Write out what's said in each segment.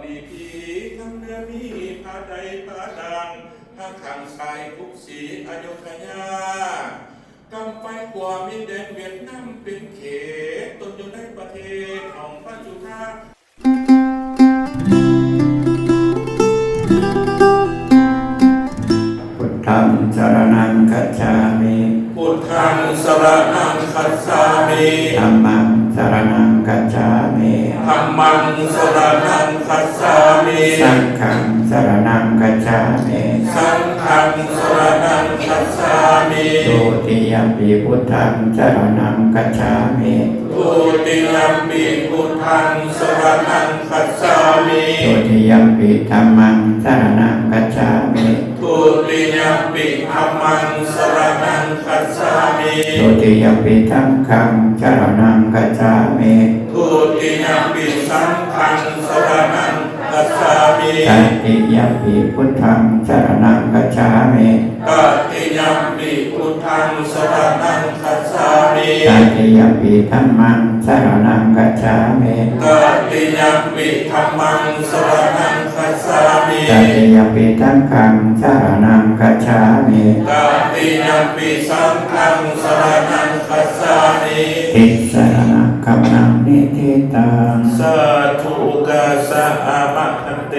ລີພີ ທາງເໜືອມີຜ້າໄດຜ້າດ່າງ ທາງຂ້າງຊ້າຍກຸງສີອະຍຸດທະຍາ ກຳໄຟຂວາມີແດນຫວຽດນາມເປັນເຂດ ຕົນຢູ່ໃນປະເທດຂອງພະຈຸທາ ພຸດທັງສະຣະນັງກັດສາມິ ພຸດທັງສະຣະນັງກັດສາມິ ທຳມັງສະຣະນັງກັດສາມິ ທຳມັງສະຣະນັງກັດສາມິ ສັງຄັງສະຣະນັງກັດສາມິ ສັງຄັງສະຣະນັງກັດສາມິ ທຸຕິຍຳປິພຸດທັງສະຣະນັງກັດສາມິ ທຸຕິຍຳປິພຸດທັງສະຣະນັງກັດສາມິ ທຸຕິຍຳປິທຳມັງສະຣະນັງກັດສາມິ ທຸຕິຍຳປິທຳມັງສະຣະນັງກັດສາມິ ທຸຕິຍຳປິສັງຄັງສະຣະນັງກັດສາມິ ທຸຕິຍຳປິສັງຄັງສະຣະນັງກັດສາມິ ຕະຕິຍຳປິພຸດທັງສະຣະນັງກັດສາມິ ຕະຕິຍຳປິພຸດທັງສະຣະນັງກັດສາມິ ຕະຕິຍຳປິທຳມັງສະຣະນັງກັດສາມິ ຕະຕິຍຳປິທຳມັງສະຣະນັງກັດສາມິ ຕະຕິຍຳປິສັງຄັງສະຣະນັງກັດສາມິ ຕະຕິຍຳປິສັງຄັງສະຣະນັງກັດສາມິ ຕິສະຣະນະກັມມັງນິທິຕັງ ສາທຸກາສະ ອາມະພັນເຕ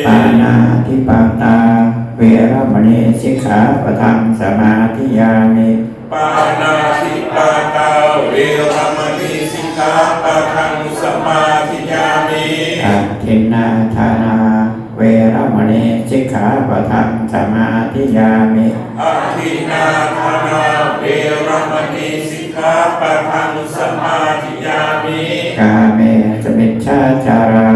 ປານາທິປາຕາ ເວລະມະນີ ສິກຂາປະທັງ ສະມາທິຍາມິ ປານາທິປາຕາ ເວລະມະນີ ສິກຂາປະທັງ ສະມາທິຍາມິ ອະທິນນາທານາ ເວລະມະນີ ສິກຂາປະທັງ ສະມາທິຍາມິ ອະທິນນາທານາ ເວລະມະນີ ສິກຂາປະທັງ ສະມາທິຍາມິ ກາເມສຸມິດສາຈາລາ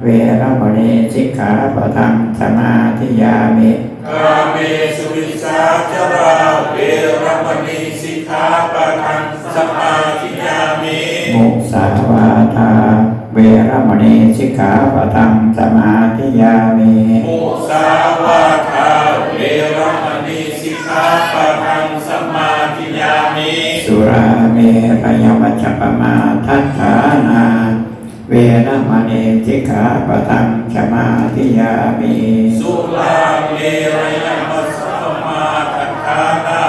ເວລະມະນີ ສິກຂາປະທັງ ສະມາທິຍາມິ ກາເມສຸມິດສາຈາລາ ເວລະມະນີ ສິກຂາປະທັງ ສະມາທິຍາມິ ມຸສາວາທາ ເວລະມະນີ ສິກຂາປະທັງ ສະມາທິຍາມິ ມຸສາວາທາ ເວລະມະນີ ສິກຂາປະທັງ ສະມາທິຍາມິ ສຸລາເມລະຍະມັດຈະປະມາທັດຖານາ ເວລະມະນີ ສິກຂາປະທັງ ສະມາທິຍາມິ ສຸລາເມລະຍະມັດຈະປະມາທັດຖານາ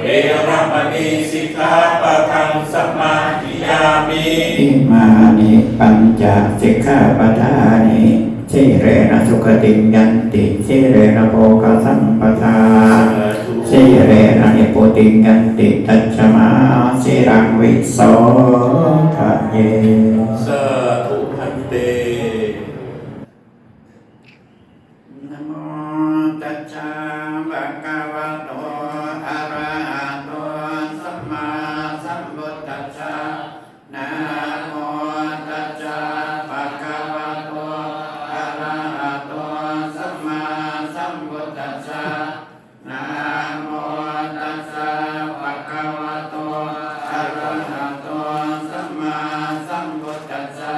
ເວລະມະນີ ສິກຂາປະທັງ ສະມາທິຍາມິ ອິມານິປັນຈະສິກຂາປະທານິ ສີເລນະສຸຂະຕິງຍັນຕິ ສີເລນະໂພຄະສັມປະທາ ສາທຸ ສີເລນະນິບພຸຕິງຍັນຕິ ຕັດສະມາສີລັງວິໂສທະເຍ ສາທຸພັນເຕ ນະໂມຕັດສະ ພະຄະວະໂຕ ອະລະຫະໂຕ ສຳມາສຳພຸດທັດສະ ນະໂມຕັດສະ ພະຄະວະໂຕ ອະລະຫະໂຕ ສຳມາສຳພຸດທັດສະ ນະໂມຕັດສະ ພະຄະວະໂຕ ອະລະຫະໂຕ ສຳມາສຳພຸດທັດສະ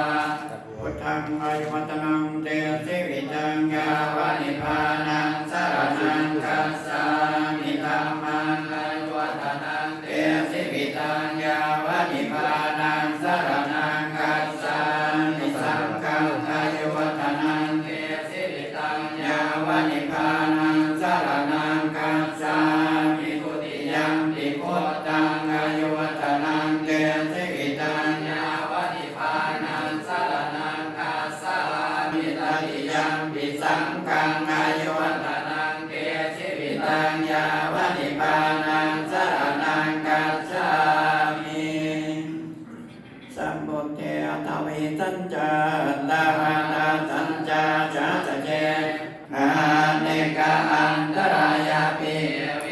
ພຸດທັງອາຍຸວັດຕະນັງ ເຕ ຊີວິຕັງ ຍາວະນິບພານັງ ສະຣະນັງ ຄັດສາມິ ທຳມັງ ອາຍຸວັດຕະນັງ ເຕ ຊີວິຕັງ ຍາວະນິບພານັງ ສະຣະນັງ ຄັດສາມິ ສັງຄັງ ອາຍຸວັດຕະນັງ ເຕ ຊີວິຕັງ ຍາວະນິບພານັງ ສະຣະນັງ ຄັດສາມິ ທຸຕິຍຳປິ ພຸດທັງ ອາຍຸວັດຕະນັງ ເຕ ຊີວິຕັງ ຍາວະນິບພານັງ ສະຣະນັງ ຄັດສາມິ ຕະຕິຍຳປິ ສັງຄັງ ອາຍຸວັດຕະນັງ ເຕ ຊີວິຕັງ ຍາວະນິບພານັງ ສະຣະນັງ ຄັດສາມິ ສຳບຸດເທ ອະຖະວິສັນຈາ ອັດຕະຫະຕະສັນຈາ ຊາສະເຈ ອະເນກາອັນຕະລາຍາປິ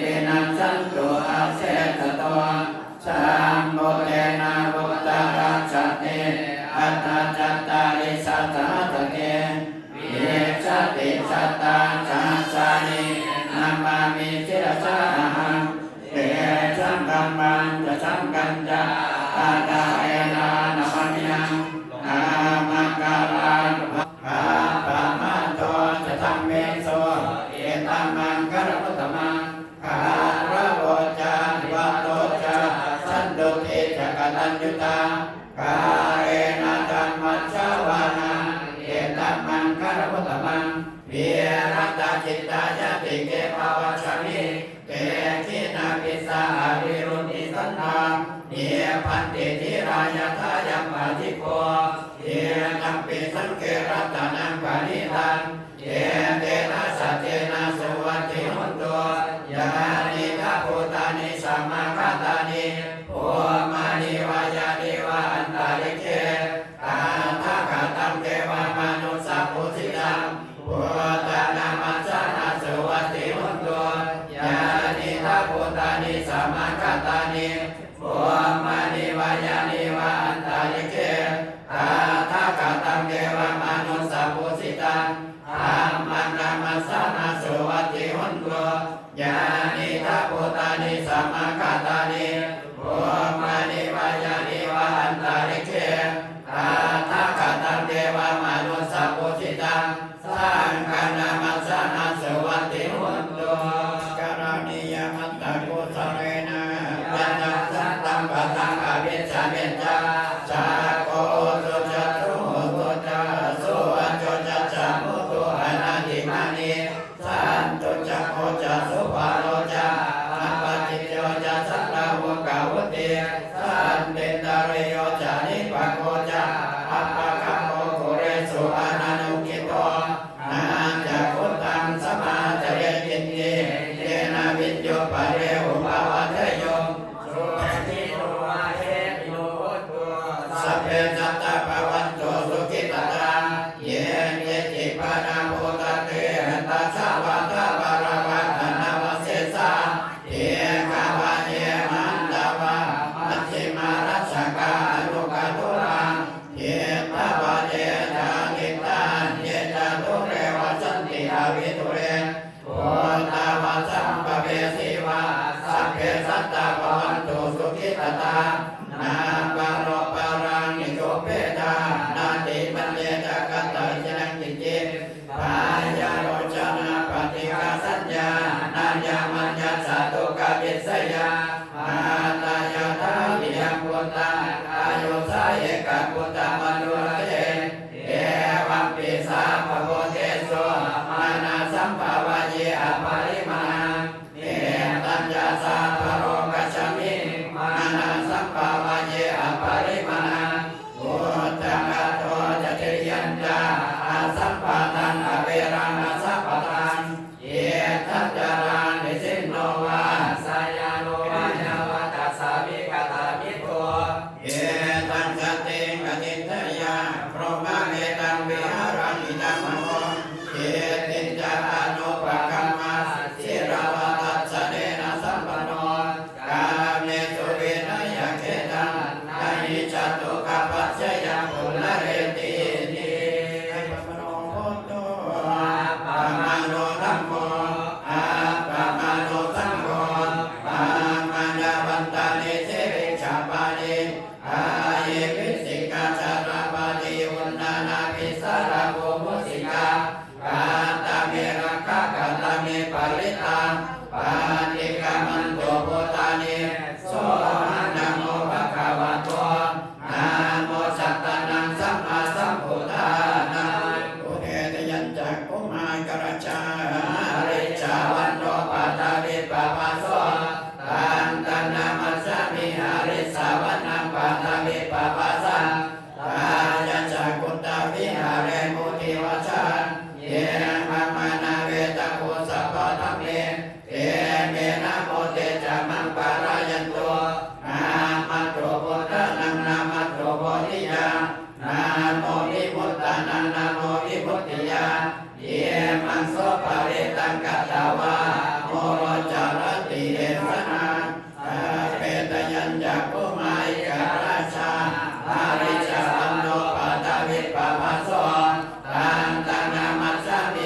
ວິນັດສັນຕຸ ອະເສສະໂຕ ສຳບຸດເທນະ ພຸດທະຣັດສະເຕ ອັດຖະຈັດຕາລິສັດຖາສະເກ ວິສັດຕິສັດຖາສະຫັດສານິ ນະມາມິ ສິລະສາອະຫັງ ເຕສັງ ທຳມັນຈະ ສັງຄັນຈະ ອາກາເລນະ ນະມາມິຮັງ ນະມະກາລານຸພາ ພະປະມາໂທ ຈະ ທຳເມໂສ ເອຕັງ ມັງຄະລັງ ອຸດຕະມັງ ຄາລະໂວຈາ ນິວາໂຕ ຈະ ສັນຕຸຕິ ຈະ ກະຕັນຍູຕາ ກາເລນະ ທຳມັດສາວະນາ ເອຕັງ ມັງ ການະມຸດຕະມັງ ວິລັດຕະຈິດຕາຍາຕິເກ ພະວັດສະມິ ເຕ ຂິນາມິດສາ ອະວິລຸດທິສັນທາ ນິບບັນຕິ ທີລາ ຍະຖາ ຍັມປະຕິໂກ ທິຕັມປິ ສັງເຄ ລັດຕະນັງ ປະນີຕາ ເອເຕນະ ສັດເທນະ ສຸວັດທິ ໂຫນຕຸ ຍານິດຖາ ພູຕານິ ສະມາຄາຕານິ ພູມານິ ວາຍານິ ວະ ອັນຕະລິກເຂ ຕະຖາຄະຕັງ ເທວະມະນຸດສະພູຊິຕັງ ພຸດທານາມະສານະ ສຸວັດທິ ໂຫນຕຸ ຍານິດຖາ ພູຕານິ ສະມາຄາຕານິ ພູມານິ ວາຍານິ ວະ ອັນຕະລິກເຂ ຕະຖາຄະຕັງ ເທວະມະນຸດສະພູຊິຕັງ ທຳມານາມະສານະ ສຸວັດທິ ໂຫນຕຸ ຍານິດຖາ ພູຕານິ ສະມາຄາຕານິ ພູມານິ ວາຍານິ ວະ ອັນຕະລິກເຂ ຕະຖາຄະຕັງ ເທວະມະນຸດສະພູຊິຕັງ ສັງຄານາມະສານະ ສຸວັດທິ ໂຫນຕຸ ກະລະນີຍະມັດຕະກຸສະເລນະ ຍານະສັນຕັງ ປະທັງ ອະວິຊາເມດຈາ ຈັກຂຸ ໂສ ໂຕ ຈະ ໂສ ໂຕ ຈະ ໂສ ວັດ ໂຈ ຈະ ຈະ ໂມ ໂຕ ອະນາທິມານີ ສັນຕຸ ຈະ ໂຄ ຈະ ສຸພາໂລ ຈະ ອັບປະຈິດໂຕ ຈະ ສະລະໂຫ ກະ ໂຫຕິ ສັນຕິນຕະລິໂຍ ຈະ ນິປະໂກ ຈະ ອັບປະກຳໂພ ກຸເຣສຸ ອະນະນຸກິດໂຕ ນາ ຈະ ໂຄ ຕັງ ສະມາຈະເຣ ກິນຕິ ເຍນະ ວິນໂຍ ປະເຣ ອຸປະວັດເທໂຍ ສຸຂິໂຕ ວາ ເຂຕິໂນຕຸ ສັບເພ ສັດຕາ ພະວັນຕຸ ສຸຂິດຕະຕາ ເຍ ເຄ ຈິ ປະ ນາ ໂພ ຕະ ເຕ ຕັດສະ ວາ ທາ ວາ ລະ ວະ ອະ ນະ ວະ ເສ ສາ ທີ ຄາ ວະ ເຍ ມະ ນ ຕະ ວາ ມັດ ຊິ ມາ ຣັດ ສະ ກາ ອະ ນຸ ກະ ທຸ ລາ ທິດ ຕະ ວະ ເຕ ຈາ ທິດ ຕາ ເຍ ຈາ ທຸ ເຣ ວະ ສັນຕິ ອະ ວິທຸ ເຣ ພຸດທາ ວະ ສຳພະເວສີ ວາ ສັບເພ ສັດຕາ ພະວັນຕຸ ສຸຂິດຕະຕາ ນາ ປະ ໂລ ປະ ລັງ ນິ ໂຈ ເພ ທາ ນາ ຕິ ມັນ ເຍ ຈະ ກັດ ຕະ ວິ ຈະ ນັງ ກິນ ຈິ ພະ ຍາ ໂຣ ຈະ ນາ ປະ ຕິ ຄາ ສັນ ຍາ ນາ ຍາ ມັນ ຍາ ສະ ໂຕ ກະ ພິດ ສະ ຍາ ມາ ຕາ ຍາ ທາ ປິ ຍະ ພຸດ ຕາ ອາ ຍຸ ສາ ເອ ກະ ພຸດ ຕະ ມະ ນຸ ຣະ ເທ ເອ ວັມ ປີ ສາ ພະ ໂພ ເທ ໂສ ມາ ນາ ສຳ ພາ ວະ ເຍ ອະ ປະ ລິ ມາ ນາ ເອ ຕັນ ຈະ ສາ ພະ ໂລ ກະ ສະ ມິງ ມາ ນາ ສຳ ພາ ວະ ເຍ ອະ ປະ ລິ ມາ ນາ ອຸດຕະກະໂຕ ຈະ ຈະ ລິ ຍັນ ຈະ ອະ ສຳ ປະ ທັງ ອະ ເວ ຣະ ນະ ສະ ປະ ທັງ ທິດ ທັນ ຈະ ລັງ ນິ ສິນ ໂນ ວາ ສະ ຍາ ໂນ ວາ ຍາ ວະ ຕະ ສະ ວິ ກະ ຕະ ມິ ໂທ ເອ ຕັງ ສັນຕິ ອະ ທິດ ທະ ຍາ ໂຣ ມະ ເມ ຕັງ ວິ ຫາ ລັງ ອິ ຕະ ມະ ໂນ ທິດ ທິນ ຈະ ອະ ໂນ ປະ ກຳ ມະ ສີ ລະ ວະ ທັດ ສະ ເນ ນະ ສຳ ປະ ໂນ ກາ ເມ ສຸ ວິ ນະ ຍະ ເຂ ຕັງ ນະ ຫິ ຈະ ຕຸ ຂະ ປັດ ຊະ ຍະ ປຸ ນະ ເຣ ຕີ ຕິ ໂນ ໂພ ໂຕ ອະ ປະ ມະ ໂນ ທຳ ໂມ ອະ ປະ ມະ ໂນ ສັງ ໂຄ ປະ ມະ ນະ ວັນຕາ ນິ ສິ ກ ຂະ ປະ ຕິ ອາ ເຍ ວິ ສິ ກ າ ຈາ ລະ ວະ ຕີ ອຸນ ນາ ນາ ພິ ສາ ລະ ໂພ ມຸ ສິ ກາ ກາ ຕະ ເມ ຣັກ ຂາ ກະ ຕະ ເມ ປະ ຣິ ຕາ ປະ ຕິ ກຳ ມັນ ໂຕ ພູ ຕາ ນິ ໂສ ຫະ ນະ ໂມ ພະ ຄະ ວະ ໂຕ ນະ ໂມ ສັດຕະ ນະ ສຳ ມາ ສຳ ພຸດ ທະ ນະ ອຸ ເພ ທະ ຍັນ ຈັກ ກຸ ມາ ກະ ຣະ ຈາ ຫະ ຣິ ຈາ ວັນ ໂນ ປະ ທະ ວິ ປະ ພາ ໂສ ຕັນ ຕັງ ນະ ມັດ ສາ ມິ ຫະ ຣິ ສະ ວັນ ນັງ ປະ ທະ ວິ ປະ ພາ ສາ ຕາ ຍະ ຈາ ກຸດຕະ ວິຫາ ເຣ ມຸ ທິ ວະ ຊາ ເຍ ພະ ມາ ນາ ເວ ຕະ ໂຄ ສະ ພະ ທຳ ເມ ເຕ ເມ ນະ ໂມ ເຕ ຈະ ມັງ ປະ ລາ ຍັນ ໂຕ ນະ ມະ ໂຕ ພຸດທະ ນັງ ນະ ມະ ໂຕ ໂພ ທິ ຍາ ນະ ໂມ ວິ ມຸດຕະ ນັງ ນະ ໂມ ວິ ມຸດ ຕິ ຍາ ເຍ ມັງ ໂສ ປະ ຣິ ຕັງ ກະ ຕະ ວາ ໂມ ໂຣ ຈະ ຣະ ຕິ ເອ ສະ ນະ ສະ ເພ ທະ ຍັນ ຈັກ ກຸ ມາ ອິ ກະ ຣາ ຊາ ຫະ ຣິ ຈາ ວັນ ໂນ ປະ ທະ ວິ ປະ ພາ ໂສ ຕັນ ຕັງ ນະ ມັດ ສາ ມິ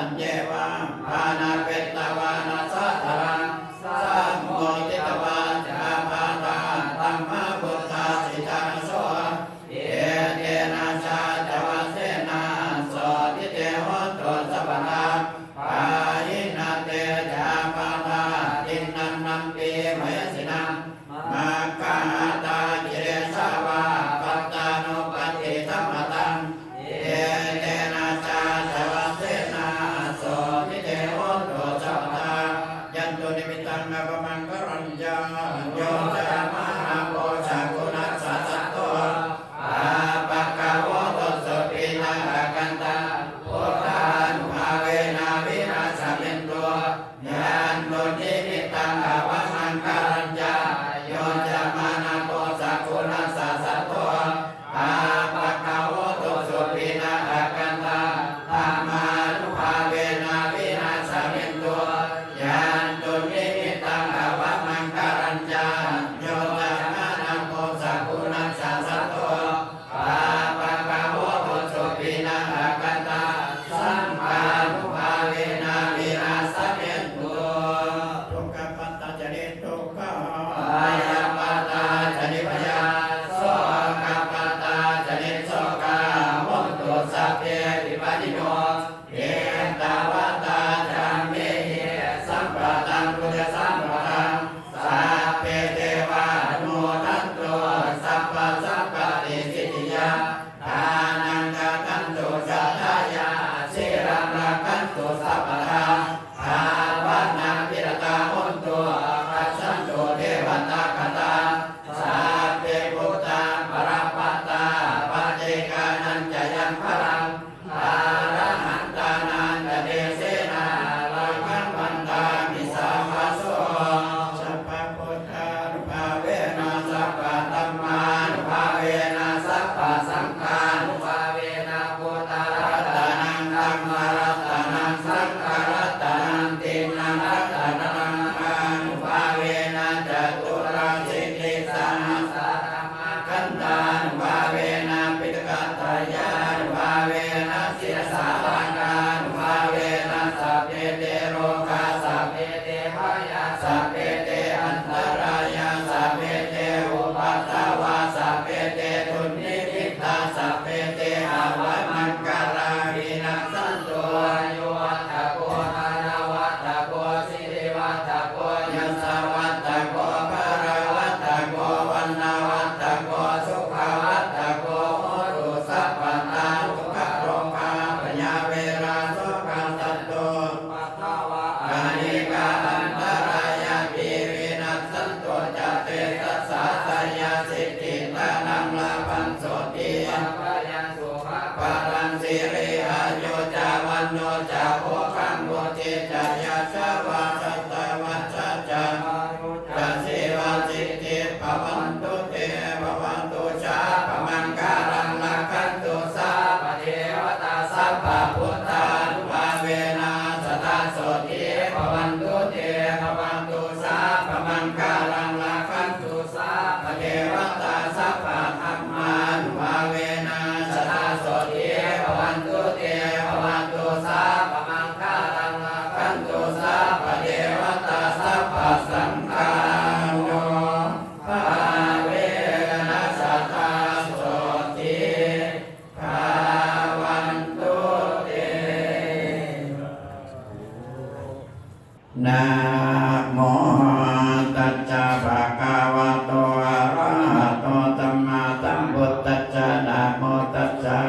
Evaṃ pāṇabhetvāna sādaraṃ sammoditvā ca ābādhā tamhā vuṭṭhāsi ṭhānaso. Etena saccavajjena sotthi te hotu sabbadā. Pahīnā te ca ābādhā tiṇṇannampi mahesinaṃ maggāhatakilesā va pattānuppattidhammataṃ. Etena saccavajjena sotthi te hotu sabbadā. Yandunnimittaṃ avamaṅgalañca yo cāmanāpo sakuṇassa saddo pāpaggaho dussupinaṃ akantaṃ buddhānubhāvena vināsamentu. Yandunnimittaṃ avamaṅgalañca yo cāmanāpo sakuṇassa saddo pāpaggaho dussupinaṃ akantaṃ dhammānubhāvena vināsamentu. Yandunnimittaṃ avamaṅgalañca yo cāmanāpo sakuṇassa saddo pāpaggaho dussupinaṃ akantaṃ saṅghānubhāvena vināsamentu. Dukkhappattā ca niddukkhā bhayappattā ca nibbhayā sokappattā ca nissokā hontu sabbepi pāṇino. Ettāvatā ca amhehi sambhataṃ puññasampadaṃ sabbe devānumodantu sabbasampattisiddhiyā. Dānaṃ dadantu saddhāya sīlaṃ rakkhantu sabbadā bhāvanābhiratā hontu gacchantu devatāgatā. Sabbe buddhā balappattā paccekānañca yaṃ balaṃ arahantānañca tejena rakkhaṃ bandhāmi sabbaso. Sabbabuddhānubhāvena sabbadhammānubhāvena sabbasaṅghānubhāvena buddharatanaṃ dhammaratanaṃ saṅgharatanaṃ tiṇṇaṃ ratanānubhāvena caturāsītisahassadhamma khandhānubhāvena piṭakattayānubhāvena sīlasabbataṃnubhāvena sabbe te rogā sabbe te bhayā sabbe te antarāyā sabbe te upaddavā sabbe te dunnimittā sabbe te avamaṅgalā vinassantu. Āyuvaḍḍhako dhanavaḍḍhako sirivaḍḍhako yasavaḍḍhako balavaḍḍhako vaṇṇavaḍḍhako sukhavaḍḍhako hotu sabbadā. Dukkharogabhayā verā sokā sattu cupaddavā anekā antarāyāpi vinassantu ca tejasā. Jayasiddhi dhanaṃ lābhaṃ sotthi bhāgyaṃ sukhaṃ balaṃ siri āyu ca vaṇṇo ca bhogaṃ vuḍḍhī ca yasavā satavassā ca āyū ca jīvasiddhī bhavantu te. Bhavatu sabbamaṅgalaṃ rakkhantu sabbadevatā sabbabuddhānubhāvena sadā sotthī bhavantu te. Bhavatu sabbamaṅgalaṃ rakkhantu sabbadevatā sabbadhammānubhāvena sadā sotthī bhavantu te. Bhavatu sabbamaṅgalaṃ rakkhantu sabbadevatā sabbasaṅghānubhāvena sadā sotthī bhavantu te. Namo tassa bhagavato arahato sammāsambuddhassa. Namo tassa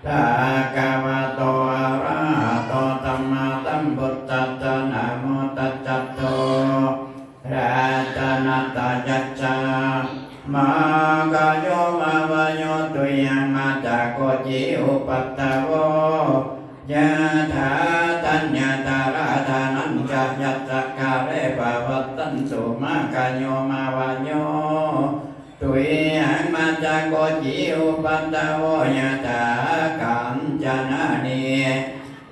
bhagavato arahato sammāsambuddhassa. Namo tassa ratanattayassa. Maggāyo mavayo tuyhaṃ maccako ci upaddavo yathā taṇhathārādhanañca yassa kāle pavassantu. Maggāyo mavayo tuyhaṃ maccako ci upaddavo yathā kañcanāni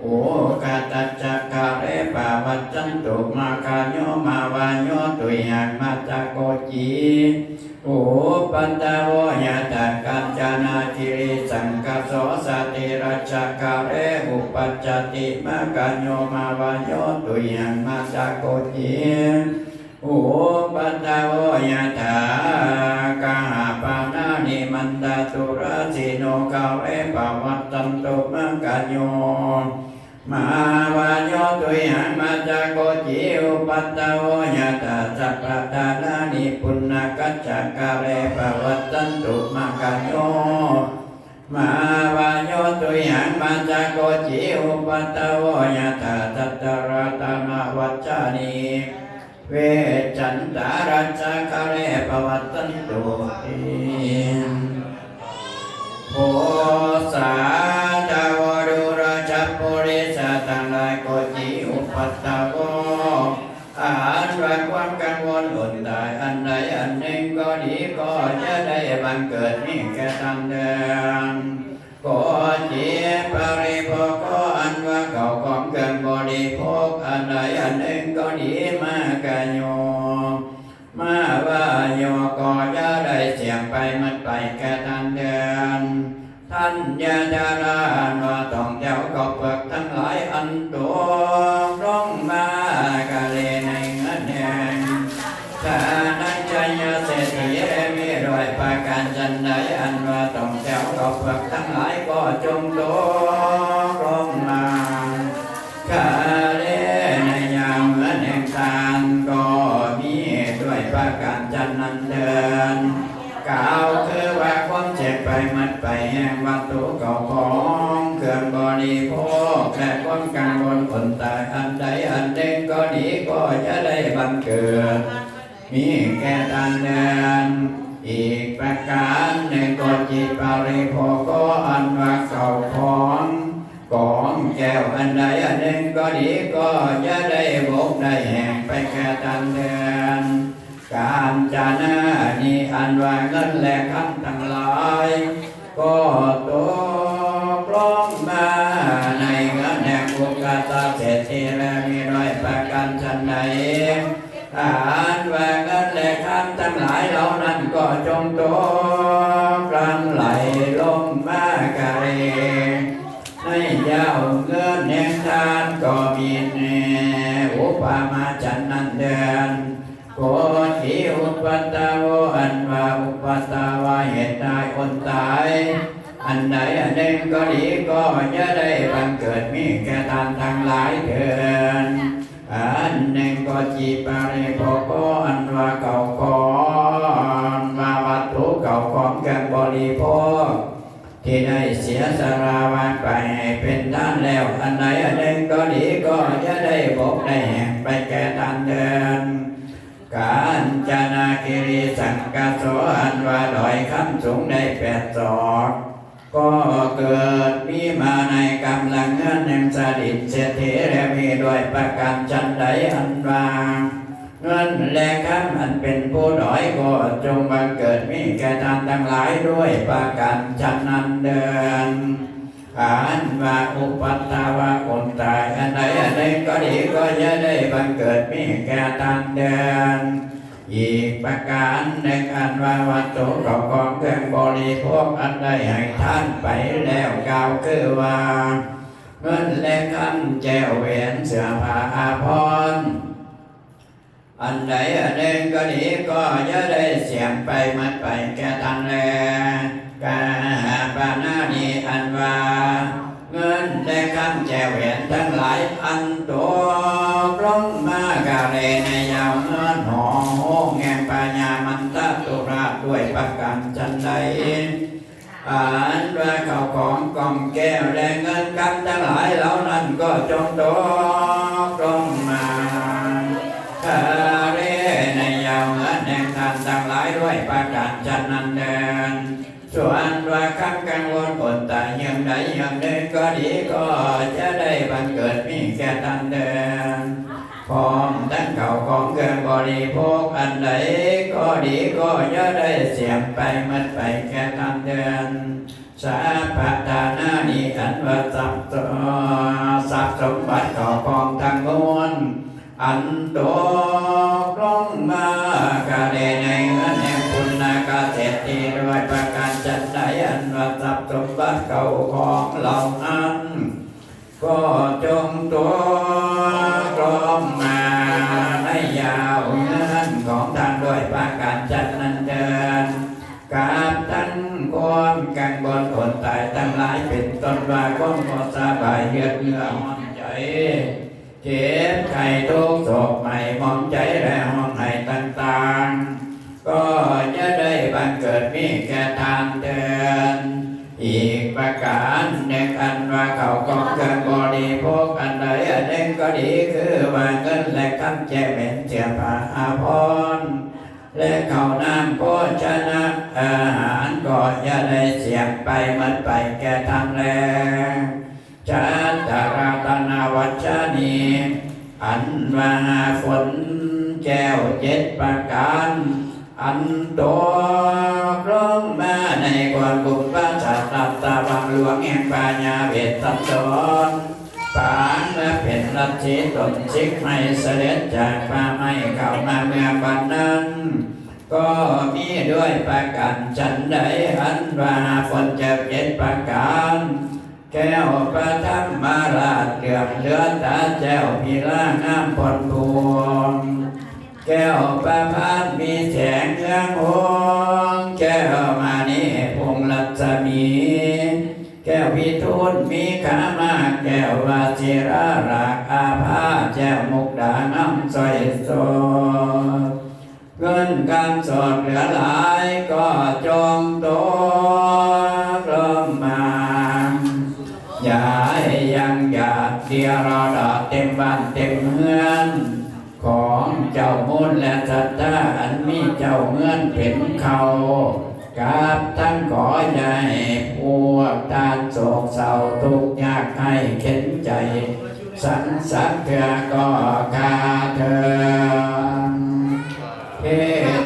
ugadassa kāle pavassantu. Maggāyo mavayo tuyhaṃ maccako ci ອຸປັດຕະໂວ ຍະຖາ ກັນຈະນະກິລິສັງກະໂສ ສະຕິລັດສະຄາເລ ອຸປັດຈາຕິມາກະໂຍ ມາວະໂຍ ຕຸຍະງ ມາຈາໂກຈີ ອຸປັດຕະໂວ ຍະຖາ ກາຫາປານານິ ມັນຕະຕຸລາສິໂນ ຄາເລ ປະວັດຕັນຕຸ ມາກະໂຍ ມາວະໂຍ ຕຸຍະງ ມາຈາໂກຈີ ອຸປັດຕະໂວ ຍະຖາ ສັບປະທານານິ ປຸນນະກັດສະຄາເລ ປະວັດຕັນຕຸ ມາກະໂຍ ມາວະໂຍ ຕຸຍະງ ມາຈາໂກຈີ ອຸປັດຕະໂວ ຍະຖາ ສັດຕະລະຕະນະວັດຈານິ ເວດສັນຕາລັດສະຄາເລ ປະວັດຕັນຕຸ ໂພ ສາທາວະດຸລະຊະປຸລິສະທັງຫຼາຍ ໂກຈີ ອຸປັດຕະໂວ ອັນວ່າຄວາມກັງວົນອົນຕາຍອັນໃດອັນໜຶ່ງກໍດີ ກໍຢ່າໄດ້ບັງເກີດມີແກ່ທ່ານເທີນ ໂກຈີ ປະລິໂພໂກ ອັນວ່າເຂົ້າຂອງເຄື່ອງບໍລິໂພກອັນໃດອັນໜຶ່ງກໍດີ ມາກະໂຍ ມາວະໂຍ ກໍຢ່າໄດ້ເສຍໄປໝົດໄປແກ່ທ່ານເທີນ ທັນຍະທາລາ ອັນວ່າຕ້ອງແຖວເຂົ້າເປືອກທັງຫຼາຍ ອັນຕົກລົງມາກະເລໃນເຫືອແດງ ທານັນຈະຍະເສດຖີ ແລະມີດ້ວຍປະການສັນໃດ ອັນວ່າຕ້ອງແຖວເຂົ້າເປືອກທັງຫຼາຍ ກໍຈົ່ງຕົກລົງມາ ຄາເລ ໃນຍາມເຮືອນແຫ່ງທ່ານກໍມີດ້ວຍປະການສັນນັ້ນເທີນ ກ່າວຄືວ່າຄວາມເສຍໄປໝົດໄປແຫ່ງວັດຖຸເຂົ້າຂອງເຄື່ອງບໍລິໂພກ ແລະຄວາມກັງວົນອົນຕາຍອັນໃດອັນໜຶ່ງກໍດີ ກໍຢ່າໄດ້ບັງເກີດ ມີແກ່ທ່ານເທີນ ອີກປະການໜຶ່ງ ໂກຈີ ປະລິໂພໂກ ອັນວ່າເຂົ້າຂອງ ກອງແກ້ວອັນໃດອັນໜຶ່ງກໍດີ ກໍຢ່າໄດ້ບົກໄດ້ແຫງໄປແກ່ທ່ານເທີນ ການຈະນະນິ ອັນວ່າເງິນແລະຄຳທັງຫຼາຍ ກໍຕົກລົງມາໃນເຮືອນແຫ່ງອຸກກະຕະເສດຖີ ແລະມີດ້ວຍປະການສັນໃດ ອັນວ່າເງິນແລະຄຳທັງຫຼາຍເຫຼົ່ານັ້ນກໍຈົ່ງຕົກຫຼັ່ງໄຫຼລົງມາກະເລ ໃນຍາມເຮືອນແຫ່ງທ່ານກໍມີແນ່ ອຸປະມາສັນນັ້ນເທີນ ໂກຈີ ອຸປັດຕະໂວ ອັນວ່າອຸປັດຕະວະ ເຫດຕາຍ ອົນຕາຍ ອັນໃດອັນໜຶ່ງກໍດີ ກໍຢ່າໄດ້ບັງເກີດມີແກ່ທ່ານທັງຫຼາຍເທີນ ອັນໜຶ່ງ ໂກຈີ ປະລິໂພໂກ ອັນວ່າເຂົ້າຂອງ ວ່າວັດຖຸເຂົ້າຂອງເຄື່ອງບໍລິໂພກ ທີ່ໄດ້ເສຍສະຫຼະວາງໄປໃຫ້ເປັນທານແລ້ວ ອັນໃດອັນໜຶ່ງກໍດີ ກໍຢ່າໄດ້ບົກໄດ້ແຫງໄປແກ່ທ່ານເທີນ ການຈະນະກິລິສັງກະໂສ ອັນວ່າດອຍຄຳສູງໄດ້ແປດສອກ ກໍເກີດມີມາໃນກຳລັງເຮືອນແຫ່ງສະດິນເສດຖີ ແລະມີດ້ວຍປະການສັນໃດ ອັນວ່າເງິນແລະຄຳອັນເປັນຜູ້ດອຍ ກໍຈົ່ງບັງເກີດມີແກ່ທ່ານທັງຫຼາຍດ້ວຍປະການສັນນັ້ນເທີນ ອັນວ່າອຸປັດຕະວະ ອົນຕາຍ ອັນໃດອັນໜຶ່ງກໍດີ ກໍຢ່າໄດ້ບັງເກີດມີແກ່ທ່ານເທີນ ອີກປະການໜຶ່ງ ອັນວ່າວັດຖຸເຂົ້າຂອງເຄື່ອງບໍລິໂພກ ອັນໄດ້ໃຫ້ທານໄປແລ້ວ ກ່າວຄືວ່າ ເງິນແລະຄຳ ແກ້ວແຫວນ ເສື້ອຜ້າອາພອນ ອັນໃດອັນໜຶ່ງກໍດີ ກໍຢ່າໄດ້ເສຍໄປໝົດໄປແກ່ທ່ານແລ ກາຫາປານານິ ອັນວ່າເງິນແລະຄຳ ແກ້ວແຫວນທັງຫຼາຍ ອັນຕົກລົງມາກະເລໃນຍາມເຮືອນຫໍໂຮງແຫ່ງພະຍາມັນຕະຕຸລາດດ້ວຍປະການສັນໃດ ອັນວ່າເຂົ້າຂອງກອງແກ້ວ ແລະເງິນຄຳທັງຫຼາຍເຫຼົ່ານັ້ນ ກໍຈົ່ງຕົກລົງມາ ທະເລໃນຍາມເຮືອນແຫ່ງທ່ານທັງຫຼາຍດ້ວຍປະການສັນນັ້ນເທີນ ສ່ວນວ່າຄຳກັງວົນອົນຕາຍ ເຫື່ອມໃດເຫື່ອມໜຶ່ງກໍດີ ກໍຈະໄດ້ບັງເກີດມີແກ່ທ່ານເທີນ ພ້ອມທັງເຂົ້າຂອງເຄື່ອງບໍລິໂພກ ອັນໃດກໍດີ ກໍຢ່າໄດ້ເສຍໄປໝົດໄປແກ່ທ່ານເທີນ ສາປະທານານິ ອັນວ່າຊັບ ຊັບສົມບັດເຂົ້າຂອງທັງມວນ ອັນຕົກລົງມາກະແລໃນເຮືອນແຫ່ງປຸນນະ ເຫຼົ່ານັ້ນ ກໍຈົ່ງຕົກລົງມາໃນຍາວເຮືອນຂອງທ່ານດ້ວຍປະການສັນນັ້ນເທີນ ກັບທັງຄວາມກັງວົນອົນຕາຍທັງຫຼາຍ ເປັນຕົ້ນວ່າຄວາມບໍ່ສະບາຍ ເຫືອດເຫື່ອຮ້ອນໃຈ ເຈັບໄຂ້ທຸກໂສກໄໝ້ໝອງໃຈ ແລະຮ້ອງໄຫ້ຕ່າງໆ ກໍຢ່າໄດ້ບັງເກີດມີແກ່ທ່ານເທີນ. ອີກປະການໜຶ່ງ ອັນວ່າເຂົ້າຂອງເຄື່ອງບໍລິໂພກອັນໃດອັນໜຶ່ງກໍດີ ຄືວ່າເງິນ ແລະ ຄຳ ແຈເໝັນ ເສື້ອຜ້າອາພອນ ແລະ ເຂົ້ານ້ຳໂພຊະນະອາຫານ ກໍຢ່າໄດ້ສຽມໄປໝົດໄປແກ່ທ່ານແລ. ຈັດຕະລັດຕະນະວັດຊະນີ ອັນວ່າຝົນແກ້ວເຈັດປະການ ອັນຕົກລົງມາໃນກວນກຸມປາສາດລັດຕະວັງຫຼວງແຫ່ງພະຍາເວດສັນດອນ ປາງມາເປັນລັດສີຕົ້ນສິກໄມ້ສະເດັດຈາກປ່າໄມ້ເຂົ້າມາເມືອງບັດນັ້ນ ກໍມີດ້ວຍປະການສັນໃດ ອັນວ່າຝົນເຈິກເຈັດປະການ ແກ້ວພະທຳມະລາດເຫຼື້ອມເຫຼືອຕາ ແກ້ວພິລາງາມພົ້ນພວງ ແກ້ວພະພານມີແສງເຮືອງໂຮງ ແກ້ວມະນີພຸງລັດສະໝີ ແກ້ວວິທູນມີຂາມາກ ແກ້ວວະຊິລາລາກອາພາ ແກ້ວມຸກດາງາມສອຍໂສ ເງິນຄຳສອດເຫຼືອຫຼາຍກໍຈົ່ງຕົກລົງມາ ຢ່າໃຫ້ຢັ້ງຢາກເດຍລະດາເຕັມບ້ານເຕັມເຮືອນ ຂອງເຈົ້າມູນ ແລະ ສັດທາ ອັນມີເຈົ້າເຮືອນເປັນເຄົ້າ ກັບທັງຂໍຢ່າໃຫ້ພວກທ່ານໂສກເສົ້າທຸກຍາກໄຮ້ເຂັນໃຈ ສັນສັກເທື່ອກໍຂ້າເທີນ. ເພ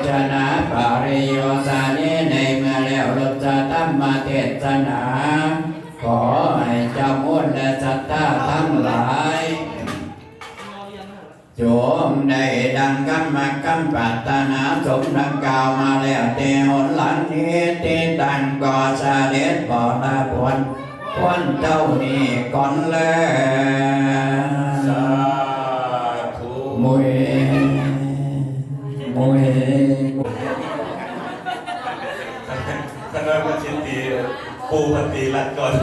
ຊະນະປະລິໂຍຊານິ ໃນເມື່ອແລ້ວລົດສະທຳມະເທດສະໜາ ຂໍໃຫ້ເຈົ້າມູນ ແລະ ສັດທາທັງຫຼາຍ ຈົ່ງໄດ້ດັ່ງຄຳມັກຄຳປາດຖະໜາ ສົມດັ່ງກ່າວມາແລ້ວແຕ່ຫົນຫຼັງນີ້ ຕິດຕັ້ງກໍສະເດັດບໍລະບວນ ຄວນເທົ່ານີ້ກ່ອນເລີຍ ສາທຸ ມຸຍ ມຸຍ ຄະນະກະສິຕີ ປູ່ພັນຕີລັດກ່ອນ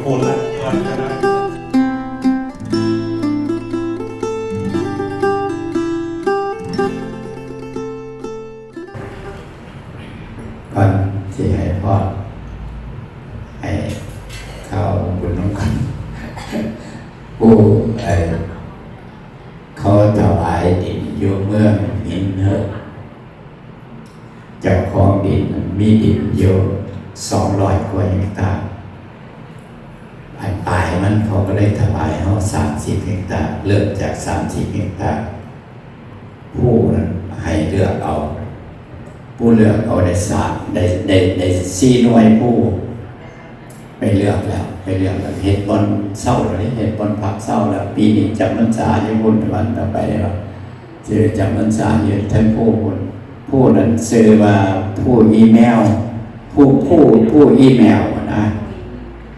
ປູ່ລັດກ່ອນຄະນະ ກ່ອນຊິໃຫ້ພອນ ໃຫ້ເຂົ້າບຸນນຳກັນ ຜູ້ ເອີ ເຂົາຖວາຍດິນຢູ່ເມືອງຫີນເຫີກ ເຈົ້າຂອງດິນມີດິນຢູ່ສອງຮ້ອຍກວ່າເຮັກຕາ ອັນປາຍມັນເຂົາກໍເລີຍຖວາຍເຮົາສາມສິບເຮັກຕາ ເລີ່ມຈາກສາມສິບເຮັກຕາ ຜູ້ນັ້ນໃຫ້ເລືອກເອົາ ຜູ້ເລືອກເອົາໄດ້ສາມ ໄດ້ ໄດ້ ໄດ້ສີ່ໜ່ວຍ ຜູ້ໄປເລືອກແລ້ວ ໄປເລືອກແລ້ວ ເຮັດບ່ອນເຊົາແລ້ວເດ້ ເຮັດບ່ອນພັກເຊົາແລ້ວ ປີນີ້ຈຳພັນສາຢູ່ພຸ້ນ ວັນຕໍ່ໄປເນາະ ຊິໄປຈຳພັນສາຢູ່ເທິງພູພຸ້ນ ຜູ້ນັ້ນຊື່ວ່າຜູ້ອີແມວ ຜູ້ ຜູ້ ຜູ້ອີແມວນະ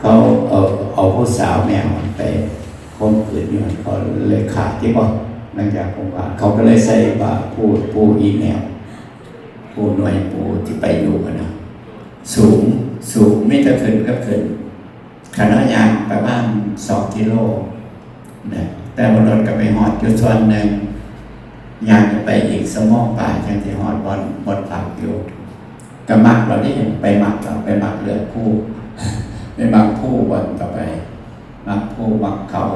ເຂົາເອົາ ເອົາຜູ້ສາວແມວໄປຂົ່ມຂືນຢູ່ຫັ້ນ ເຂົາເລີຍຂາດຕິບໍ່ ຫຼັງຈາກຄົງຂາດ ເຂົາກໍເລີຍໃສ່ວ່າຜູ້ ຜູ້ອີແມວ ຜູ້ໜ່ວຍ ຜູ້ທີ່ໄປຢູ່ຫັ້ນນະ ສູງ ສູງ ມີແຕ່ຂຶ້ນກັບຂຶ້ນ ຄັນເຮົາຍ່າງປະມານສອງກິໂລນະ ແຕ່ວ່າລົດກໍໄປຮອດຢູ່ສ່ວນໜຶ່ງ ຍ່າງໄປອີກຊົ່ວໂມງປາຍຈັ່ງຊິຮອດບ່ອນ ບ່ອນພັກຢູ່ ກໍມັກແລ້ວເດ້ ໄປມັກແລ້ວ ໄປມັກເລືອກພູ ໄປມັກພູບ່ອນຕໍ່ໄປ ມັກພູມັກເຂົາ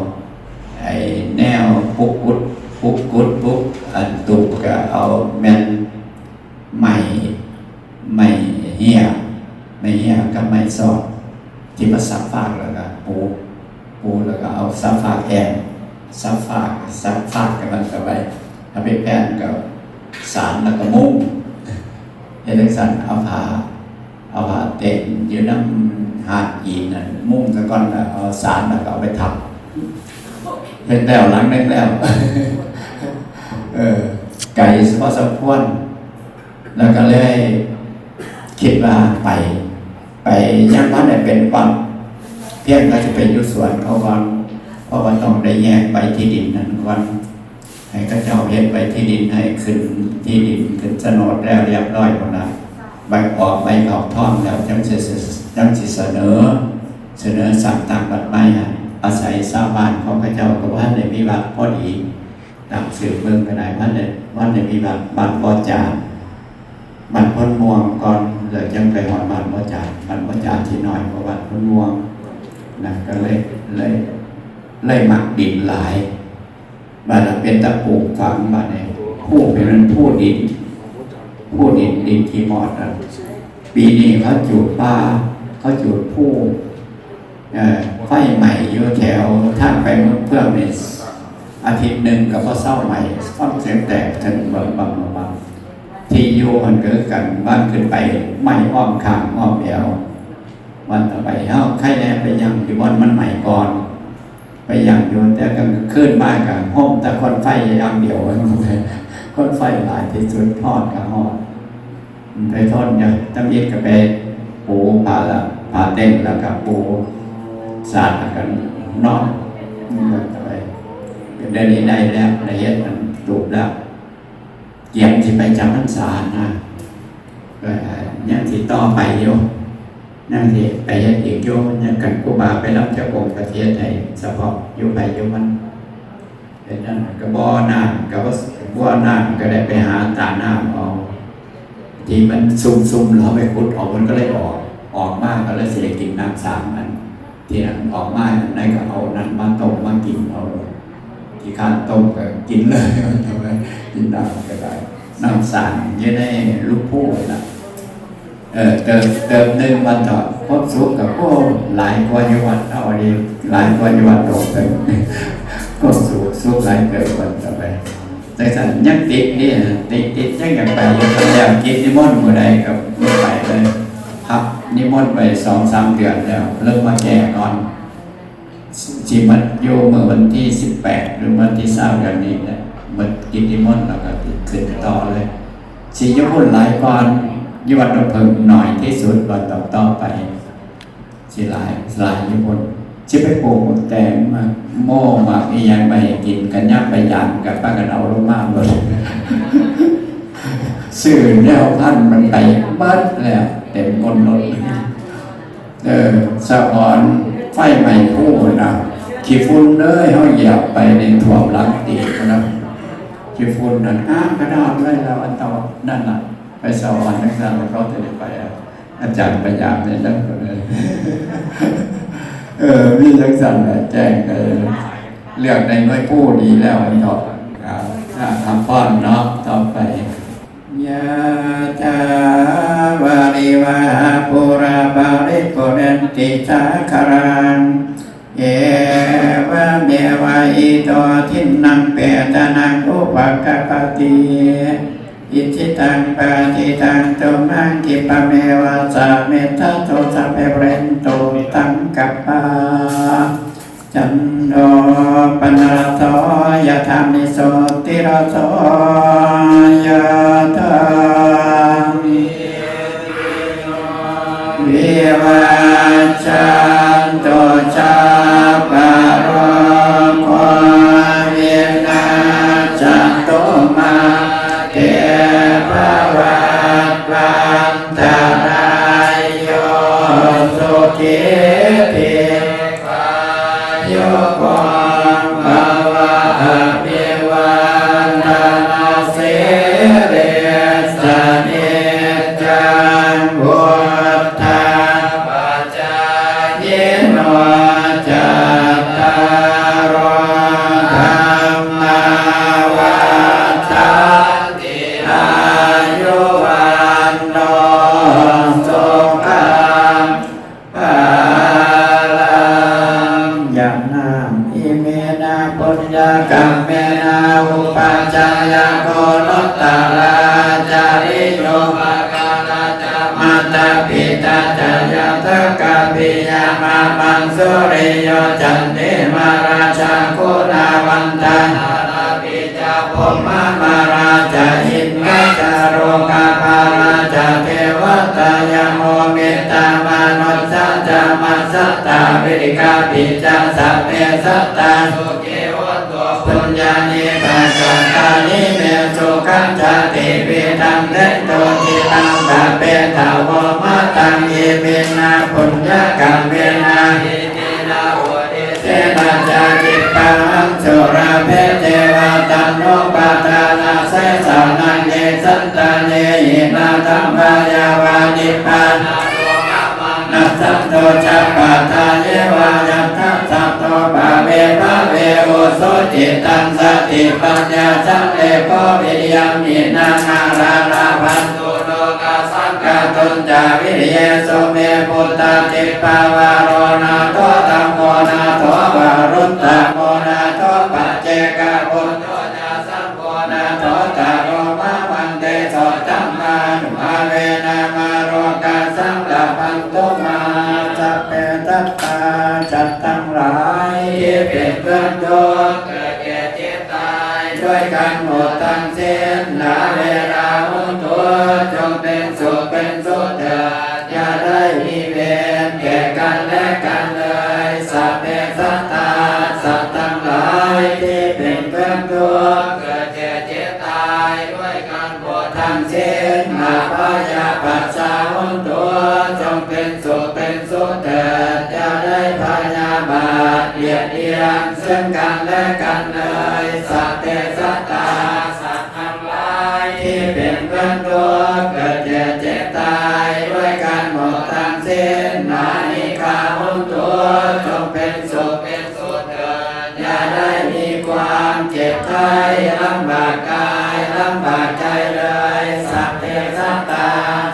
ໄອ້ແນວປຸກກຸດ ປຸກກຸດ ປຸກ ອັນຕູບກໍເອົາແມ່ນ ໄມ້ ໄມ້ເຮ້ຍ ໄມ້ເຮ້ຍກັບໄມ້ຊອກ ທີ່ມາສັບຟາກ ແລ້ວກໍປູ ປູ ແລ້ວກໍເອົາສັບຟາກແອ່ນ ສັບຟາກ ສັບຟາກກັບມັນເຂົ້າໄປ ເອົາໄປແຜ່ນກັບສານ ແລ້ວກໍມຸງ ເຮັດຈັ່ງຊັ້ນ ເອົາຜ້າ ເອົາຜ້າເຕັນຢູ່ນຳຫາດຫີນນັ້ນ ມຸງສາກ່ອນ ແລ້ວເອົາສານ ແລ້ວກໍເອົາໄປທັບ ເຮັດແລ້ວຫຼັງໜຶ່ງແລ້ວ ເອີ ໄກພໍສົມຄວນ ແລ້ວກໍເລີຍຄິດວ່າໄປ ໄປ ຍັງບໍ່ໄດ້ເປັນວັດ ພຽງແຕ່ຊິໄປຢູ່ສວນເຂົາກ່ອນ ເພາະວ່າຕ້ອງໄດ້ແຍກໃບທີ່ດິນນັ້ນກ່ອນ ໃຫ້ເຂົາເຈົ້າເຮັດໃບທີ່ດິນໃຫ້ຂຶ້ນ ທີ່ດິນຂຶ້ນໂສນດແລ້ວຮຽບຮ້ອຍພຸ້ນນະ ໃບອອກໃບເຂົ້າທ້ອງແລ້ວ ຈັ່ງຊິ ຈັ່ງຊິສະເໜີ ສະເໜີສ້າງຕັ້ງວັດໃໝ່. ອາໄສຊາວບ້ານຂອງເຂົາເຈົ້າກໍບໍ່ທັນໄດ້ມີວັດພໍດີ ຕາມສືບເບິ່ງກໍໄດ້ ມັນໄດ້ ມັນໄດ້ມີບ້ານ ບ້ານບໍ່ຈານ ບ້ານໂພນມ່ວງກ່ອນ ແລ້ວຈັ່ງໄປຮອດບ້ານບໍ່ຈານ ບ້ານບໍ່ຈານຊິນ້ອຍກວ່າບ້ານໂພນມ່ວງນະ ກໍເລີຍ ເລີຍ ເລີຍມັກດິນຫຼາຍ ບາດລະເປັນຕາປູກຝັງ ບາດນີ້ ພູເປັນ ເປັນພູດິນ ພູດິນ ດິນຂີ້ມອດນັ້ນ ປີນີ້ເຂົາຈູດປ່າ ເຂົາຈູດພູ ເອີ ໄຟໄໝ້ຢູ່ແຖວທາງໄປເມືອງເຟືອງນີ້ ອາທິດໜຶ່ງກໍບໍ່ເຊົາໄໝ້ ຟັງສຽງແຕກເຖິງບຶມບຳບຳບຳ ທີ່ຢູ່ຫັ້ນກໍຄືກັນ ບ້ານຂຶ້ນໄປໄໝ້ອ້ອມຂ້າງອ້ອມແອວ ວັນຕໍ່ໄປເຮົາໃຄແດ່ໄປຍ່າງຢູ່ບ່ອນມັນໄໝ້ກ່ອນ ໄປຍ່າງຢູ່ ແຕ່ກາງຄືນມາກໍໂຮມແຕ່ຄວັນໄຟຢ່າງດຽວ ຄວັນໄຟຫຼາຍທີ່ສຸດ ຮ້ອນກໍຮ້ອນ ໄປທົນຢູ່ ທຳອິດກໍໄປປູຜ້າ ຜ້າເຕັນ ແລ້ວກໍປູສາດ ແລ້ວກໍນອນ ໄປ ດຽວນີ້ໄດ້ແລ້ວ ໄດ້ເຮັດອັນຕູບແລ້ວ ກຽມຊິໄປຈຳພັນສານະ ກໍຍັງຊິຕໍ່ໄປຢູ່ ຍັງຊິໄປເຮັດອີກຢູ່ ຍັງ ຄັນຄູບາໄປນຳຈັກອົງກໍຊິເຮັດໃຫ້ສະເພາະຢູ່ໃຜຢູ່ມັນ ເຮັດນັ້ນ ກະບໍ່ນ້ຳ ກະບໍ່ ບໍ່ນ້ຳ ກະໄດ້ໄປຫາຕານ້ຳເອົາ ທີ່ມັນຊຸ່ມໆ ເຮົາໄປຂຸດອອກ ມັນກໍເລີຍອອກ ອອກມາກໍເລີຍຊິໄດ້ກິນນ້ຳສາງນັ້ນ ທີ່ນັ້ນອອກມາຈັ່ງໃດກໍເອົານັ້ນມາຕົ້ມມາກິນເອົາ ຂີ້ຄ້ານຕົ້ມກໍກິນເລີຍ ກິນນ້ຳກໍໄດ້ ນ້ຳສາງຢູ່ໃນລູກພູນະ. ເອີ ເຕີມ ເຕີມໜຶ່ງວັນເຖາະ ຄວາມສຸກກໍ ໂອ້ ຫຼາຍກວ່າຢູ່ວັດເຮົານີ້ ຫຼາຍກວ່າຢູ່ວັດດອກເຕີມ ຄວາມສຸກ ສຸກຫຼາຍເຕີມວັນຕໍ່ໄປ ຈັ່ງຊັ້ນຍັງຕິດນີ້ ຕິດ ຕິດ ຍັງຢາກໄປຢູ່ ຄັນແລ້ວກິດນິມົນມື້ໃດກໍໄປເລີຍ ພັກນິມົນໄປສອງສາມເດືອນແລ້ວ ເລີ່ມມາແກ້ກ່ອນ ຊິມາຢູ່ມື້ວັນທີສິບແປດ ຫຼື ວັນທີຊາວເດືອນນີ້ແຫຼະ ໝົດກິດນິມົນແລ້ວກໍຂຶ້ນຕໍ່ເລີຍ ຊິຢູ່ພຸ້ນຫຼາຍກ່ອນ ຢູ່ວັດດອນເຜິ້ງໜ້ອຍທີ່ສຸດ ວັນຕໍ່ໆໄປ ຊິຫຼາຍ ຫຼາຍຢູ່ພຸ້ນ ຊິໄປປູກໝາກແຕງ ໝາກໂມ ໝາກອີ່ຫຍັງໄວ້ໃຫ້ກິນ ຄັນຍາມໄປຢາມກໍພາກັນເອົາລົງມາໝົດ ຊື້ແນວພັນມັນໄປເບິດແລ້ວ ເຕັມກົ້ນລົດ. ເອີ ສະອອນໄຟໄໝ້ພູນະ ຂີ້ຝຸ່ນເອີຍ ເຮົາຢຽບໄປນີ້ຖ້ວມຫຼັງຕີບພຸ້ນນະ ຂີ້ຝຸ່ນນັ້ນ ອາ ກະດາດເລີຍລະ ອັນເຕົານັ້ນນະ ໄປສະອອນຈັ່ງຊັ້ນ ແລ້ວເຂົາຈະໄດ້ໄປ ອາຈານໄປຢາມນີ້ນະ ເອີ ມີຈັ່ງຊັ້ນແຫຼະ ແຈ້ງໄປ ເລືອກໄດ້ໜ່ວຍພູດີແລ້ວ ອັນເນາະ ອາ ອາ ພັກຜ່ອນເນາະ ຕໍ່ໄປ. Yathā vārivahā pūrā paripūrenti sāgaraṃ, evameva ito dinnaṃ petānaṃ upakappati. Icchitaṃ patthitaṃ tumhaṃ khippameva samijjhatu, sabbe pūrentu saṅkappā, cando paṇṇaraso yathā, maṇi jotiraso yathā. Sabbītiyo vivajjantu, sabbarogo vinassatu, mā te bhavatvan- tarāyo, sukhī dīghāyuko bhava. Abhivādanasīlissa niccaṃ vuḍḍhāpacāyino, cattāro dhammā vaḍḍhan- ti: āyu vaṇṇo sukhaṃ balaṃ. Yathā imena puññakammena upajjhāyā guṇuttarā, ācariyūpakārā ca mātā pitā ca ñātakā piyā mamaṃ, suriyo candimā rājā guṇavantā narāpi ca, brahmamārā ca indā ca lokapālā ca devatā, yamo mittā mano ca sabbe sattā sukhī hontu, puññāni pakatāni me, sukhañca tividhaṃ dentu, cittaṃ pāpetha vomataṃ. Iminā puññakammena, iminā uddisena ca, khippāhaṃ sulabhe ceva, taṇhupādānachedanaṃ, ye santāne hīnā dhammā, yāva nibbānato mamaṃ, nassantu sabbadā yeva, yattha jāto bhave bhave, ujucittaṃ satipaññā, sallekho viriyamhinā, mārā labhantu nokāsaṃ, kātuñca viriyesu me. Buddhādhipavaro nātho, dhammo nātho varuttamo, nātho paccekabuddho ca, saṅgho nāthottaro mamaṃ, tesottamānubhāvena, mārokāsaṃ labhantu mā. Sabbe sattā ສັດທັງຫຼາຍທີ່ເປັນເພື່ອນທຸກ ເກີດແກ່ເຈັບຕາຍດ້ວຍກັນໝົດທັງສິ້ນ ອະເວລາໂຫນຕຸ ຈົ່ງເປັນສຸກເປັນສຸກເຖີດ ຢ່າໄດ້ມີເວນແກ່ກັນແລະກັນເລີຍ. Sabbe sattā ສັດທັງຫຼາຍທີ່ເປັນເພື່ອນທຸກ ເກີດແກ່ເຈັບຕາຍດ້ວຍກັນ ທັງສິ້ນ ອະພະຍາປັດຊາໂຫນຕຸ ຈົ່ງເປັນສຸກເປັນສຸກເຖີດ ຢ່າໄດ້ພະຍາບາດບຽດບຽນເຊິ່ງກັນແລະກັນເລີຍ. Sabbe sattā ສັດທັງຫຼາຍທີ່ເປັນເພື່ອນທຸກ ເກີດແກ່ເຈັບຕາຍດ້ວຍກັນໝົດທັງສິ້ນ ອະນີກາໂຫນຕຸ ຈົ່ງເປັນສຸກເປັນສຸກເຖີດ ຢ່າໄດ້ມີຄວາມເຈັບໄຂ້ລຳບາກກາຍລຳບາກໃຈເລີຍ. Sabbe sattā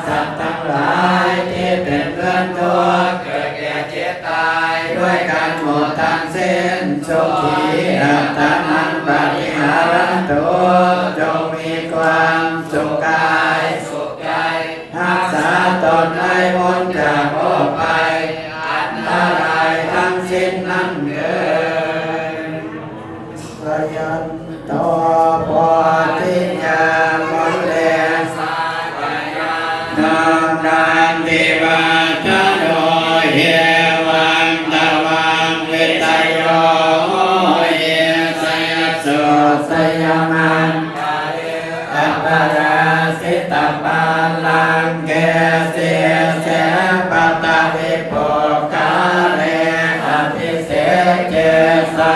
ສັດທັງຫຼາຍທີ່ເປັນເພື່ອນທຸກ ເກີດແກ່ເຈັບຕາຍດ້ວຍກັນໝົດທັງສິ້ນ. Sukhī attānaṃ pariharantu ຈົ່ງມີຄວາມສຸກກາຍສຸກໃຈ ຮັກສາຕົນໃຫ້ພົ້ນຈາກໂລກໄພອັນຕະລາຍທັງສິ້ນນັ້ນເທີ້ນ. Jayanto bodhiyā mūle sakyānaṃ nandivaḍḍhano, evaṃ tvaṃ vijayo hohi jayassu jayamaṅgale. Aparājitapallaṅke sīse paṭhavipokkhare abhiseke sa